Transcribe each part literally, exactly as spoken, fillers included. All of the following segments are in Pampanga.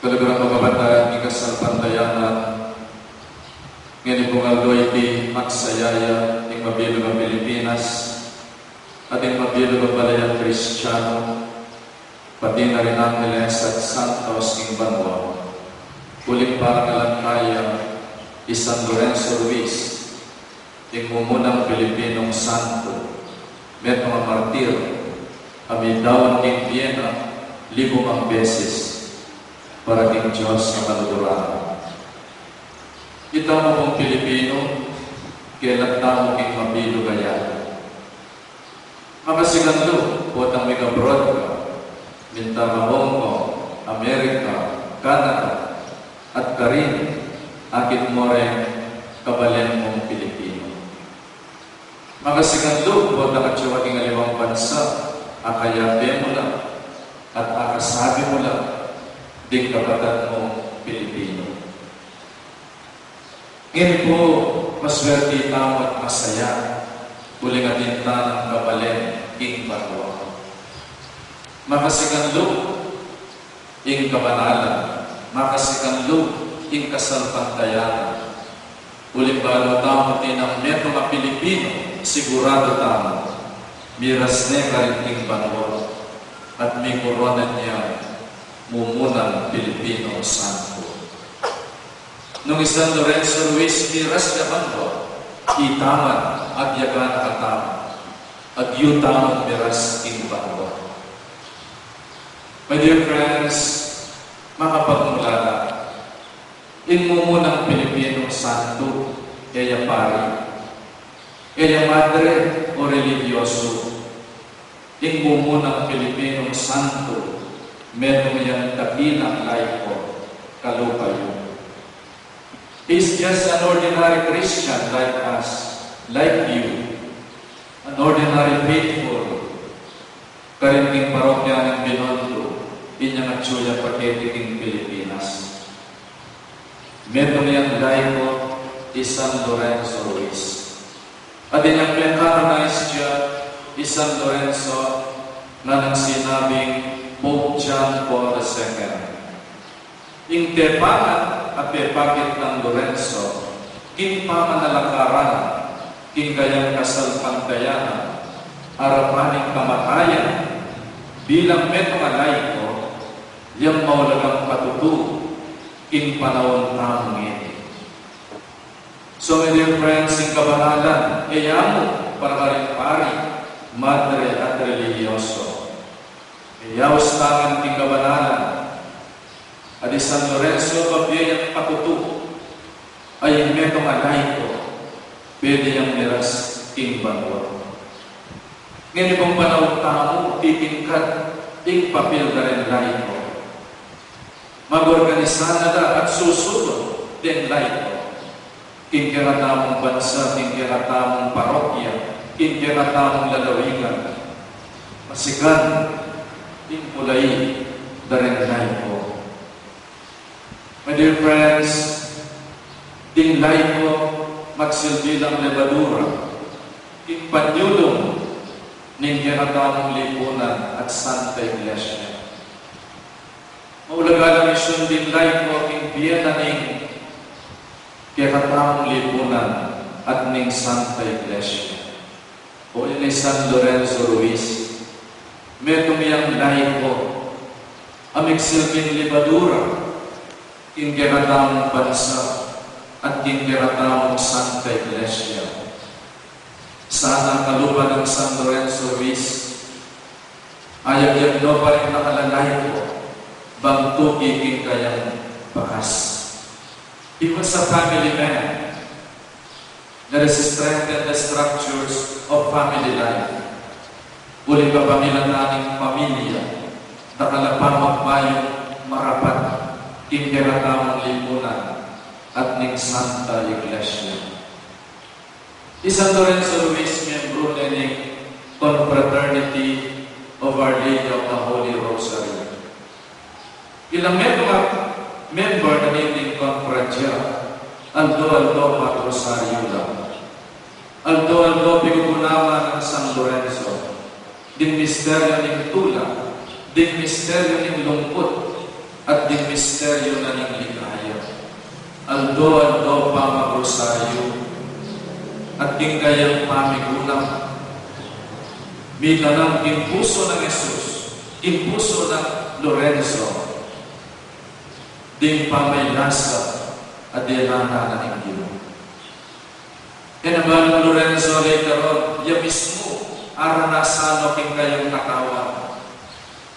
Talagang mga kapatad, ing kasalpantayanan, ngeni pung aldo iti magsaya ya ing mabilug a Pilipinas at ing mabilug a balayan Kristiano, pati na rin Angeles at Santos king banua. Uling parangalan taya i San Lorenzo Ruiz, ing mumunang Pilipinong santo, metung a martir, a midaun king bie na libumang beses para king Dios a kaluguran. Itamu pung Pilipino, kelat tamu king mabilug a yatu. Makasigandu potang mig-abroad ka, minta ka Hong Kong, Amerika, Canada, at karin akit mo reng kabalen mung Pilipino. Makasigandu potang atyu ka king aliwang bansa, akayabe mu la at akasabi mu la ding kapatad mung Pilipino. Ngeni pu, maswerti tamu at masaya, uling atin ta nang kabalen king banua. Makasigandu ing kabanalan, makasigandu ing kasalpantayanan. Uling balu tamu tinang metung a Pilipino, siguradu tamu, miras ne karin king banua at mikoronan yang mumunang Pilipinong santo. Nung i San Lorenzo Ruiz miras ya banua, itaman at yagan a tamu, agyu tamung miras king banua. My dear friends, makapagmulala, ing mumunang Pilipinong santo, e ya pari, e ya madre o religyoso. Ing mumunang Pilipinong santo, metung yang dakilang laiko, kalupa yu. He's just an ordinary Christian like us, like you. An ordinary faithful karin king parokya ning Binondo, inyang atyu ya paketi king Pilipinas. Metung yang laiko i San Lorenzo Ruiz. At inyang pe-canonize ya i San Lorenzo, nganang sinabing Pope John Paul the Second. Ing tepangan a pepakit nang Lorenzo king pamanalakaran king kayang kasalpantayanan, arapan ning kamatayan, bilang metung a laiko, yang maulagang patutu king panaun tamu ngeni. So, my dear friends, ing kabanalan, e ya mu para karing pari, madre, at religyoso. E ya ustangan king kabanalan. At i San Lorenzo, babie yang patutu, a ing metung a laiko, pwede yang miras king banua. Ngeni pung panaun tamu, titingkad ing papel da ring laiko. Mag-organisa na la at susunod deng laiko king kekatamung bansa, king kekatamung parokya, king kekatamung lalawigan. Masikan ing pulai da ring laiko. My dear friends, ding laiko magsilbi lang lebadura king panyulung ning kekatamung lipunan at Santa Iglesia. Maulaga lang misyun ding laiko king bie na ning kekatamung lipunan at ning Santa Iglesia. O ini San Lorenzo Ruiz, metung yang laiko a migsilbing libadura king kekatamung bansa at king kekatamung Santa Iglesia. Sana kalupa nang San Lorenzo Ruiz, ayag-yag no pa ring pangalalaiko bang tuki king kayang bakas. He was a family man. Let us strengthen the structures of family life. Uling kapamilatan ning pamilya, dakal a pamagbayung marapat king kekatamung lipunan at ning Santa Iglesia. I San Lorenzo Ruiz, miyembro ne ning Confraternity of Our Lady of the Holy Rosary. Ilang metung a member na niting confraternity, aldo-aldo magrosaryu la. Aldo-aldo pigugunaman nang San Lorenzo ding misteryo ning tula, ding misteryo ning lungkut, At ding misteryu na ning ligaya, aldo-aldo pamag-rosaryu, at king kayang pamigulang, mitanam king pusu nang Jesus, king pusu nang Lorenzo, ding pamaylasa a dela na ning Ginu. Kena balu Lorenzo later on, ya mismu aranasan no king kayang katawan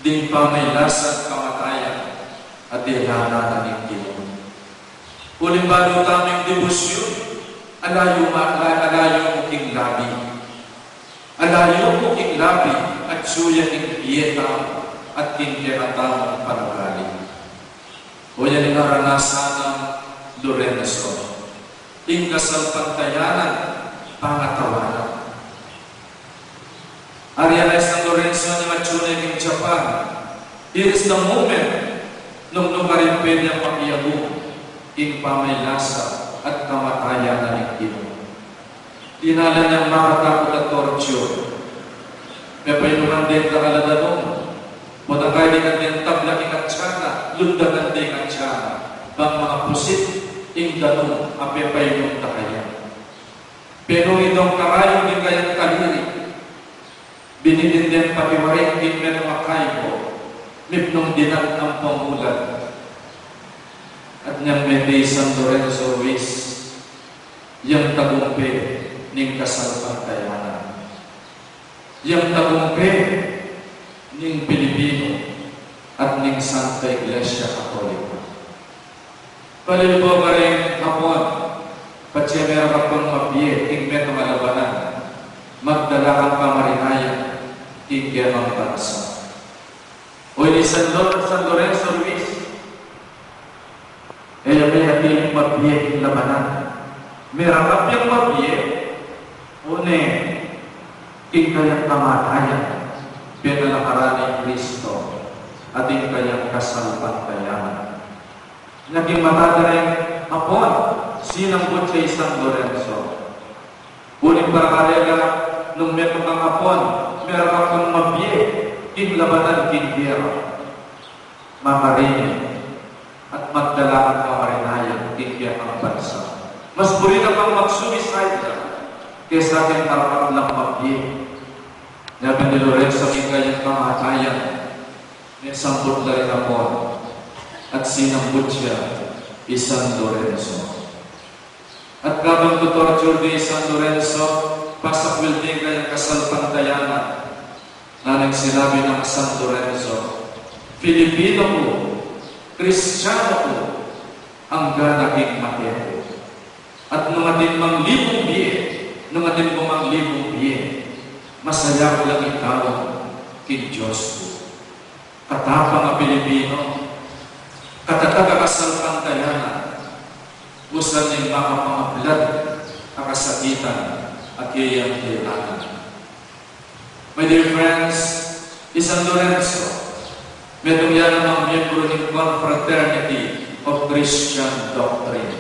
ding pamaylasa at kamatayan a dela na ning Ginu. Uling balu tamung debosyun, alayu ma-, ala-, alayu mu king labi. Alayu mu king labi, atyu ya king bie tamu at king kekatamung panugali. O yan ing aranasan nang Lorenzo, ing kasalpantayanan pangatawanan. Ari a San Lorenzo ning atyu ne king Japan, here is the moment nung nukarin pwede makiagum king pamaylasa at kamatayan na ning Ginu. Dinalan yang makatakut a torture. Pepainuman deng dakal a danum. Potang kaya deng tabla king atyan na, lundakan deng atyan na, bang makapusit ing danum a pepainum da kaya. Penung itong karayu king kayang kaliri. Binitin deng patiwaring king metung a kaibo, mipnung dinan ampong ulan. At nyang mete i San Lorenzo Ruiz, yang tagumpe ning kasalpantayanan, yang tagumpe ning Pilipinu at ning Santa Iglesia Katolika. Palilbo karing Hapon, patse mera ka pang mabie king metung a labanan, magdala kang pamarinayan king kekang bansa. O ini San Lo-, San Lorenzo Ruiz, e ya me atiling mabie king labanan. Mera ka pang mabie, o ne, king kayang kamatayan, penalakaran i Kristo, at ing kayang kasalpantayanan. Naging mata da ring Hapon, sinambut ya i San Lorenzo. Uling para karela, nung metung kang Hapon, mera kang mabie king labanan, king gera, makarine, at magdala kang pamarinayan king kekang bansa. Mas buri na pang mag-suicide ka kesa king karapat lang mabie. Yabe ni Lorenzo king kayang kamatayan, mesambut la ring Hapon, at sinambut ya i San Lorenzo. At kabang tutorture de i San Lorenzo, pasakwil de ing kayang kasalpantayanan, nanu ing sinabi nang San Lorenzo, "Filipino ku, Kristiyanu ku, angga na king mate ku. At nung atin mang libung bie, nung atin ku mang libung bie, masaya ku lang itawag king Dios ku." Katapang a Pilipino, katatag a kasalpantayanan, usan ning makapangablad a kasakitan a keyang kailangan. My dear friends, i San Lorenzo, metung ya namang miyembru ning Confraternity of Christian Doctrine.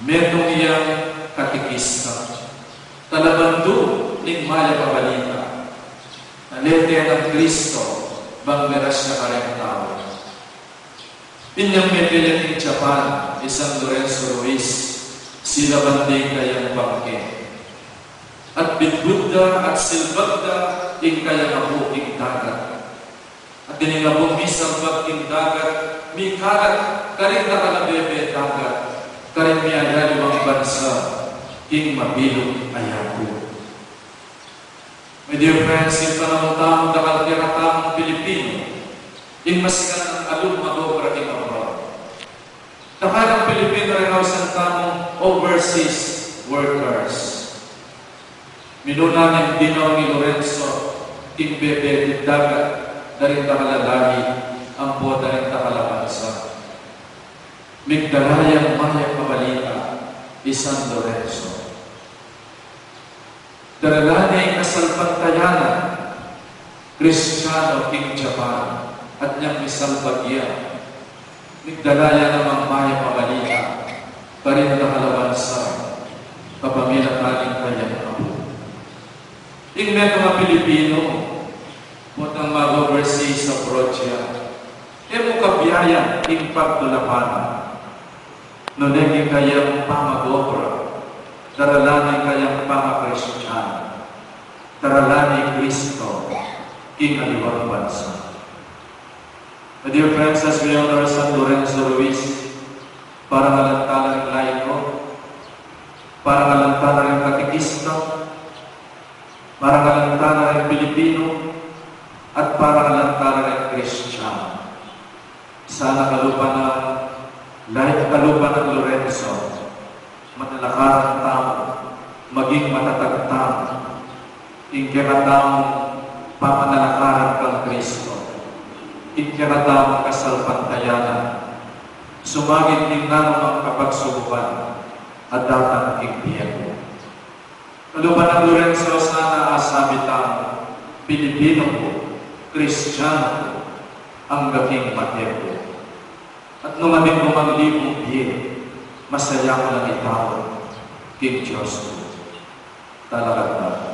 Metung yang katekista, talabandu ning Mayap a Balita, talete nang Kristo bang merasya kareng tau. Inyang mete ya king Japan i San Lorenzo Ruiz, silaban de ing kayang bangke. At bidbud da at silbag da ing kayang abu king dagat. At ining abung misalbag king dagat, mikalat karing dakal a bebe dagat, karing miyayaliwang bansa king mabilug a yatu. My dear friends, ing panaun tamung dakal kekatamung Pilipinu, ing masikan a lub mag-obra king abroad. Dakal a Pilipinu ring ausan tamung overseas workers. Minuna ning dinaun i Lorenzo king bebe king dagat, da ring dakal a lahi ampo da ring dakal a bansa. Migdala yang Mayap a Balita i San Lorenzo. Daralan ne ing kasalpantayanan Kristiyanu king Japan, at inyang misalbag ya, migdala ya namang Mayap a Balita karing dakal a bansa kapamilatan ning kayang abu. Ing metung a Pilipinu, potang mag-overseas abroad ya, E mu kabiayan ing pagtulapan, nune king kayang pamag-obra, daralan ing kayang pamag-Kristiano, daralan i Kristo king aliwang bansa. My dear friends, as we honor San Lorenzo Ruiz, parangalan tala ring laiko, parangalan tala ring katekista, parangalan tala ring Pilipino, at parangalan tala ring Kristiano. Sana kalupa nang, kalupa nang Lorenzo, manalakaran tamu, maging matatag tamu king kekatamung pamanalakaran kang Kristo, king kekatamung kasalpantayanan, sumagip king nanumang kapagsubukan a datang king bie mu. Kalupa nang Lorenzo, sana asabi tamu, Pilipino ku, Kristiano ku, angga king mate ku. At nung atin ku mang libung bie, masaya ku lang itawag king Dios ku. Talakad tamu.